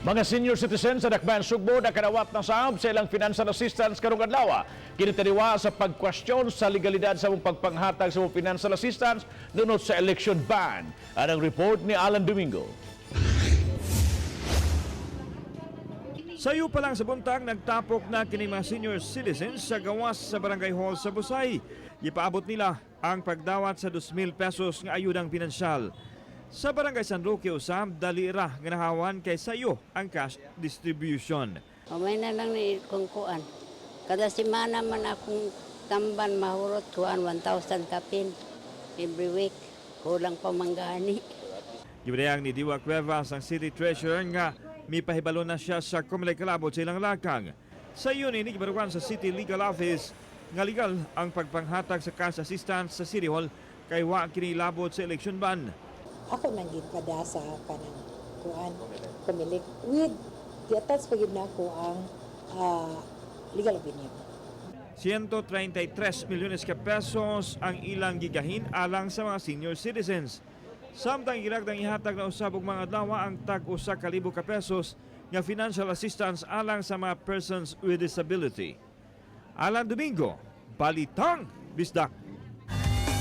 Mga senior citizens sa Dakbayan Sugbo nakadawat na sab sa ilang financial assistance karong adlaw. Kini taliwa sa pagkwestiyon sa legalidad sa mong pagpanghatag sa mong financial assistance nunot sa election ban. Anang report ni Alan Domingo. Sayo pa lang sa buntag, nagtapok na kini mga senior citizens sa gawas sa Barangay Hall sa Busay. Gipaabot nila ang pagdawat sa 2,000 pesos nga ayudang pinansyal. Sa Barangay San Roque usab, dali ra nga nahawan kay sayo ang cash distribution. Kamay na lang ni kung kuan. Kada semana man akong tamban mahurot kuan 1,000 kapin every week. Kulang pa manggani. Gibarayang ni Diwa Cuevas ang city treasurer nga mipahibalo na siya sa Comelec kalabot sa ilang lakang. Sa iyon ini gibarukan sa City Legal Office nga legal ang pagpanghatag sa cash assistance sa City Hall kay wa kini labot sa election ban. Ako nang gipada sa kanang kuan Comelec with gi-attach pa gyud nako ang legal opinion. 133 milyones ka pesos ang ilang gigahin alang sa mga senior citizens. Samtang gilagdang ihatag na usab og mga adlaw ang tag 1,000 ka pesos nga financial assistance alang sa mga persons with disability. Alan Domingo, Balitang Bisdak.